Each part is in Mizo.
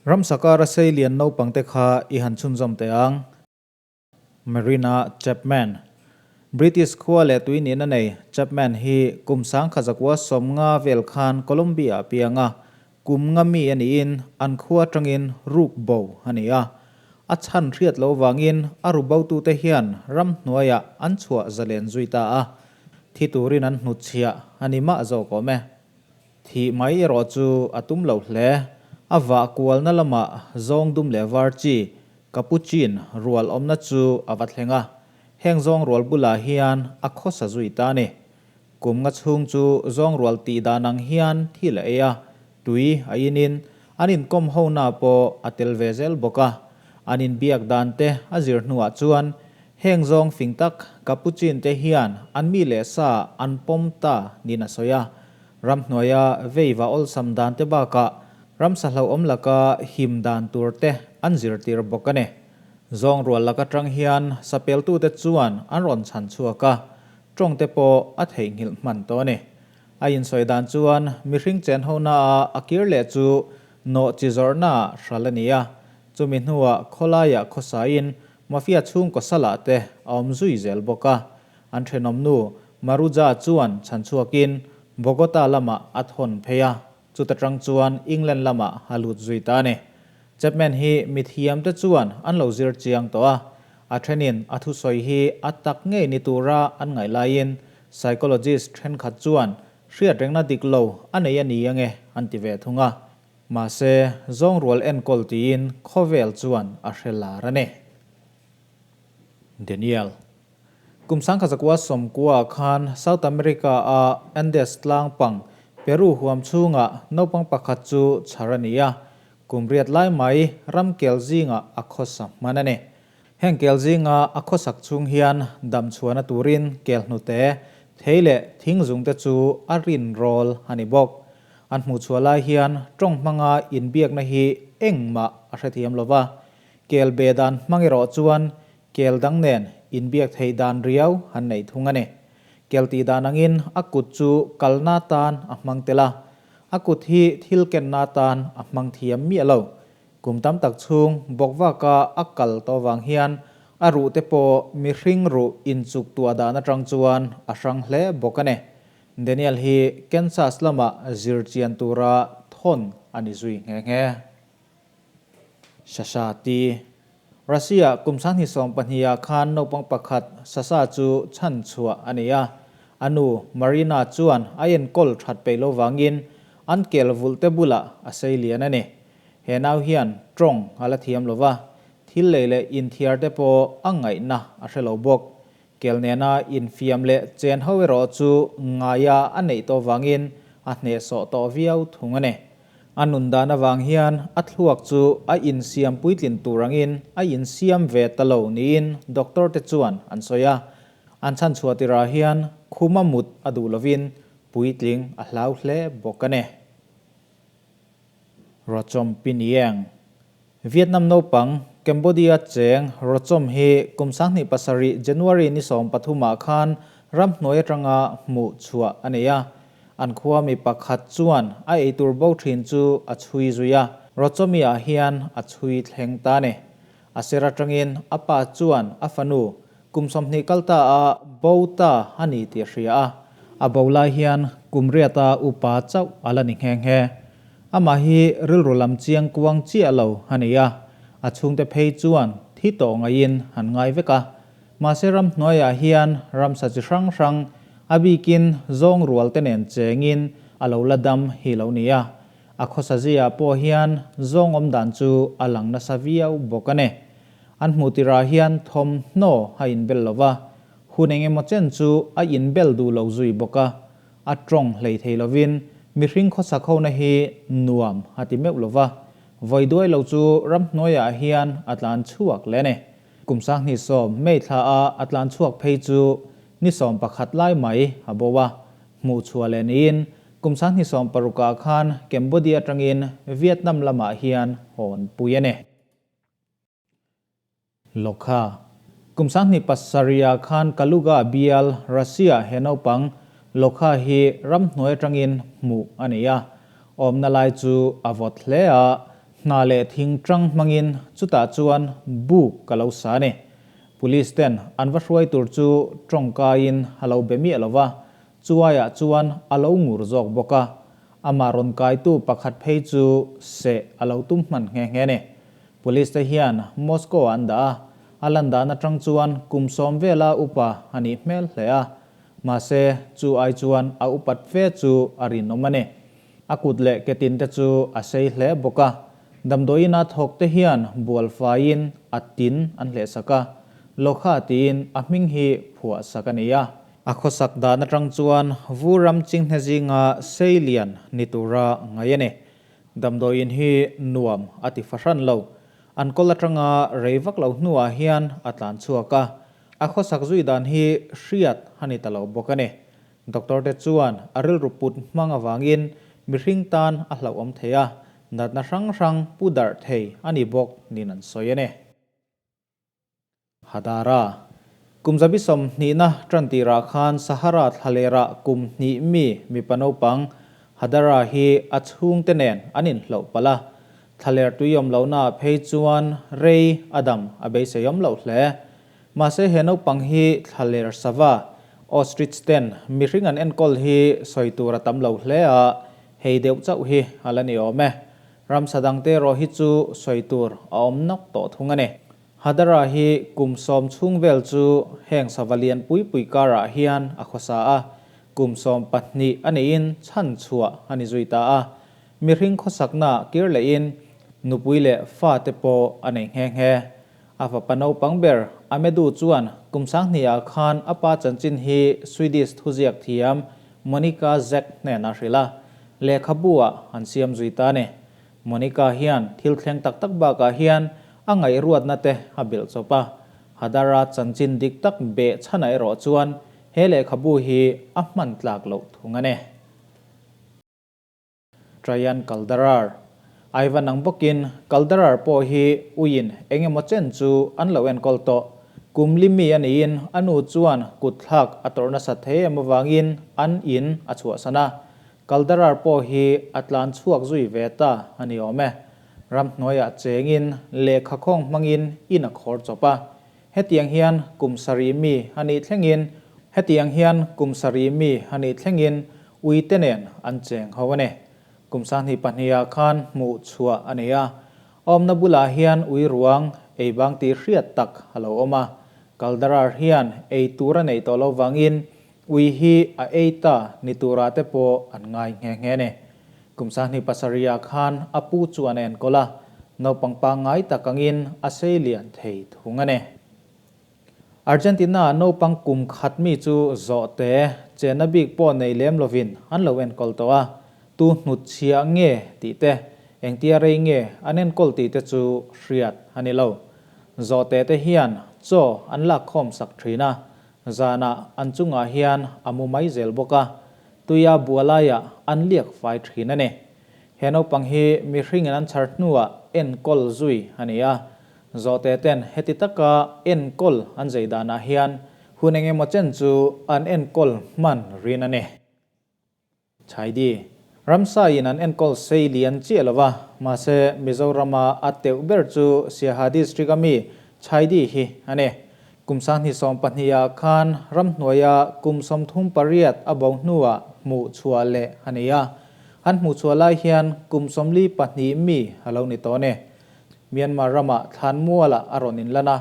Ramsa kara seilian naupangte kha i han chhunzawm teh ang. Marina Chapman. British khua leh tui nihna nei Chapman hi kum 1950 vel khan Colombia a piang a, kum nga mi a niin an khua atangin ruk bo a ni a. A chhan hriat loh vangin a ru botute hian ramhnuaiah an chhuah zalen zui ta a, thi turin an hnutchhiah a ni mah zawk awm e. Thih mai erawh chu a tum lo hle. A vah kualna lamah zawng dum leh var chi Capuchin rual awmna chu a va thleng a, heng zawng rual bulah hian a khawsa zui ta a ni. Kum nga chhung chu zawng rual tih dan ang hian thil a ei a, tui a inin an inkawm hona pawh a tel ve zel bawk a. An inbiak dan te a zir hnuah chuan heng zawng fing tak Capuchin te hian an mi leh sa an pawm ta niin a sawi a. Ramhnuaia veiva awlsam dan te bakah ramsa hlauhawm laka him dan tur te an zirtir bawk a ni. Zawng rual lak atang hian sapeltute chuan an rawn chhan chhuak a, tawng te pawh a theihnghilh hman tawh a ni. A insawi dan chuan mihring chen hona a a kir leh chu nawh chi zawrhnaah hral a ni a, chumi hnuah khawlaiah khawsain mafia chhungkaw salah te a awm zui zel bawk a. An thenawmnu Maruja chuan chhanchhuakin Bogota lamah a thawn phei a, chuta tang chuan England lamah a lut zui ta a ni. Chapman hi mithiamte chuan an lo zir chiang tawh a, a thenin a thusawi hi a tak ngei ni tura an ngaih laiin psychologist thenkhat chuan hriatrengna dik lo a nei a ni ange an ti ve thung a. Mahse, zawngrual enkawl tiin khawvel chuan a hre lar a ni. Daniel. Kum 1990 khan South America-a Andes tlang pang Peru huam chhungah naupang pakhat chu chhar a ni a, kum riat lai mai ram kel zingah a khawsa hman a ni. Heng kel zinga a khawsak chhung hian dam chhuahna turin kel hnute, thei leh thing zungte chu a rin rawl a ni bawk. An hmuhchhuah lai hian tawng hmanga inbiakna hi engmah a hrethiam lo va, kel be dan hmang erawh chuan Kel dang nen inbiak theih dan riau han neih thung a ni. Kel tih dan angin a kut chu kalna tan a hmang tel a, a kut hi thil kenna tan a hmang thiam miah lo. Kum tam tak chhung bawkvaka a kal tawh vang hian a ruh te pawh mihring ruh inchuk tuah dan atang chuan a hrang hle bawk a ni. Daniel hi Kansas lamah zir chian tura thawn a ni zui nghe nghe. Sasha ti. Russia kum 2020 ah khan naupang pakhat Sasha chu chhan chhuah a ni a. A nu Marina chuan a enkawl that peih lo vangin an kel vulh te bulah a sei lian a ni. He nau hian tawng a la thiam lo va, thil lei leh inthiar te pawh a ngaihna a hre lo bawk. Kel nena infiam leh chen ho erawh chu ngaia a neih tawh vangin a hnehsawh tawh viau thung a ni. A nun dan avang hian a thluak chu a insiam puitlin tur angin a insiam ve ta lo niin doctor te chuan an sawi a. An chhanchhuah tirah hian khuma mut a duh lovin puitling a hlau hle bawk a ni. Rawchawm Pinieng Vietnam naupang Cambodia cheng Rawchawm hi kum 2007 January ni 13 ah khan ramhnuai atanga hmuh chhuah a nei a. An khua mi pakhat chuan a eitur bo thin chu a chhui zui a, Rawchawmi ah hian a chhui thleng ta a ni. A ser atangin a pa chuan a fanu kum 20 kal ta a bo ta a ni tih a hria a. A bo lai hian kum riata upa chauh a la ni nghe nghe. Amah hi rilru lam chiang kuang chiah lo a ni a, a chhungte phei chuan thi tawh ngaiin an ngai vek a. Mahse ramhnuaiah hian ramsa chi hrang hrang a bikin zawng rual te nen chengin a lo la dam hi lo ni a. A khawsa ziah pawh hian zawng awm dan chu a lang nasa viau bawk a ni. An hmuh tirah hian thawmhnaw a inbel lo va, hun eng emaw chen chu a inbel duh lo zui bawk a. A tawng hlei thei lovin mihring khawsak hona hi nuam a ti meuh lova, vawi duai lo chu ramhnuaiah hian a tlan chhuak leh a ni. Kum 2010 May thla a a tlan chhuak phei chu ni 11 lai mai a bo a, hmuh chhuah leh niin kum 2016 ah khan Cambodia atangin Vietnam lamah hian hawn pui a ni. Lokha. Kum 2007 ah khan Kaluga bial Russia he naupang Lokha hi ramhnuai atangin hmuh a ni a. Awmna lai chu a vawt hle a, Hnah leh thing tang hmangin chutah chuan buk ka lo sa a ni. Police ten an va hruai tur chu tawngkaiin a lo be miah lo va, chu aiah chuan a lo ngur zawk bawk a. Amah rawn kaitu pakhat phei chu seh a lo tum hman nghe nghe a ni. Police te hian Moscow ah an dah a, a lan dan atang chuan kum sawm vela upa a nih hmel hle a. Mahse, chu ai chuan a upat fe chu a rinawm a ni. A kut leh ke tin te chu a sei hle bawk a, damdawiin a thawk te hian bual faiin a tin an hleh sak a, Lokha tiin a hming hi phuah sak a ni a. A khawsak dan atang chuan vur ram chinghne zinga sei lian ni tura ngaih a ni. Damdawiin hi nuam a ti fahran lo. An kawl atanga rei vak lo hnuah hian a tlan chhuak a, a khawsak zui dan hi hriat a ni ta lo bawk a ni. Doctor te chuan a rilru put hmang avangin mihring tan a hlauhawm thei a, natna hrang hrang pu darh thei a ni bawk niin an sawi a ni. Hadara. Kum zabi sawmhnihna tan tirah khan Sahara thlalerah kum hnih mi mipa naupang Hadara hi a chhungte nen an inhloh palh a, thlaler tuiawm lohnaah phei chuan rei a dam a beiseiawm loh hle. Mahse he naupang hi thlaler sava, ostrich ten mihring an enkawl hi sawi tur a tam lo hle a, hei deuh chauh hi a la ni awm e. Ramsa dangte erawh hi chu sawi tur a awm nawk tawh thung a ni. Hadara hi kum sawm chhung vel chu heng sava lian pui pui karah hian a khawsa a, kum 12 a niin chhan chhuah a ni zui ta a. Mihring khawsakna kir lehin nupui leh fate pawh a nei nghe nghe. A fapa naupang ber Amedu chuan kum sanghnihah khan a pa chanchin hi Swedish thuziak thiam Monica Zak hnenah hrilh a, lehkhabu-ah an siam zui ta a ni. Monica hian thil thleng tak tak bakah hian a ngaihruatna te a belh chawp a, Hadara chanchin dik tak beh chhanah erawh chuan he lehkhabu hi a hman tlak loh thung a ni. Trajan Kaldarar. Ivan ang bawkin Kaldarar pawh hi uiin eng emaw chen chu an lo enkawl tawh. Kum li mi a niin a nu chuan kut thlak a tawrh nasat thei em avangin an in a chhuahsan a. Kaldarar pawh hi a tlan chhuak zui ve ta a ni awm e. Ramhnuaiah chengin lehkha khawng hmangin in a khawr chawp a. Hetiang hian kum sarih mi a nih thlengin Hetiang hian kum sarih mi a nih thlengin Uite nen an cheng ho a ni. Kum 22 ah khan hmuh chhuah a nei a. A awmna bulah hian ui ruang ei bang tih hriat tak a lo awm a. Kaldarar hian ei tur a neih tawh lo vangin ui hi a ei ta ni turah te pawh an ngai nghe nghe a ni. Kum 27 ah khan a pu chuan a enkawl a, naupang pangngai tak angin a sei lian thei thung a ni. Argentina naupang kum khat mi chu zawhte chenna bik pawh nei lem lovin an lo enkawl tawh a, tu hnut chhia nge tih te, engtia rei nge an enkawl tih te chu hriat a ni lo. Zawhte te hian chaw an lak khawm sak thin a, zanah an chungah hian a mu mai zel bawk a, tuia bualaiah an liak fai thin a ni. He naupang hi mihringin an chhar hnuah enkawl zui a ni a, Zawhte ten heti taka enkawl an zei danah hian hun eng emaw chen chu an enkawl hman rin a ni. Chhaidi. Ramsa in an enkawl sei lian chiah lo va, mahse Mizorama a teuh ber chu Siaha District a mi Chhaidi hi a ni. Kum 20 ah khan ramhnuaia kum 38 a bo hnuah hmuh chhuah leh a ni a. An hmuh chhuah lai hian kum 42 mi a lo ni tawh a ni. Myanmar ramah thlanmualah a rawn inlan a,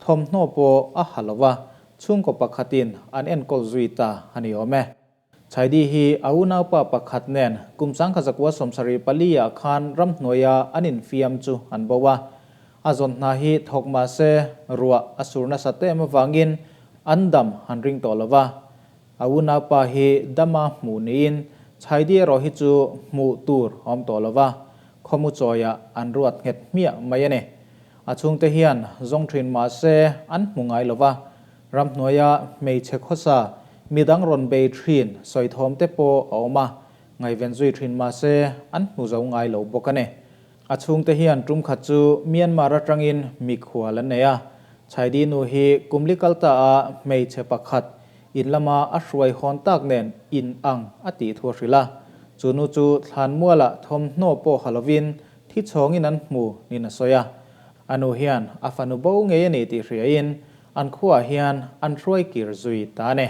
thawmhnaw pawh a ha lo va, chhungkaw pakhatin an enkawl zui ta a ni awm e. Chhaidi hi a unaupa pakhat nen kum 1974 ah khan ramhnuaia an infiam chu an bo a. A zawn hna hi thawk mah se ruah a sur nasat em avangin an dam han ring tawh lo va. A unaupa hi dama hmuh niin Chhaidi erawh hi chu hmuh tur a awm tawh lo va, khawmu chawiah an ruat nghet hmiah mai a ni. A chhungte hian zawng thin mah se an hmu ngai lo va, ramhnuaia hmeichhe khawsa midang rawn bei thin sawithawm te pawh a awm a, ngaihven zui thin mah se an hmu zo ngai lo bawk a ni. A chhungte hian tum khat chu Myanmar atangin mikhual an nei a, Chhaidi nu hi kumli kal ta a hmeichhe pakhat in lama a hruai hawn tak nen in ang a tih thu a hrilh a. Chu nu chu thlanmualah thawmhnaw pawh ha lovin thi chhawngin an hmu niin a sawi a. A nu hian a fanu bo ngei a ni tih hriain an khuaah hian an hruai kir zui ta a ni.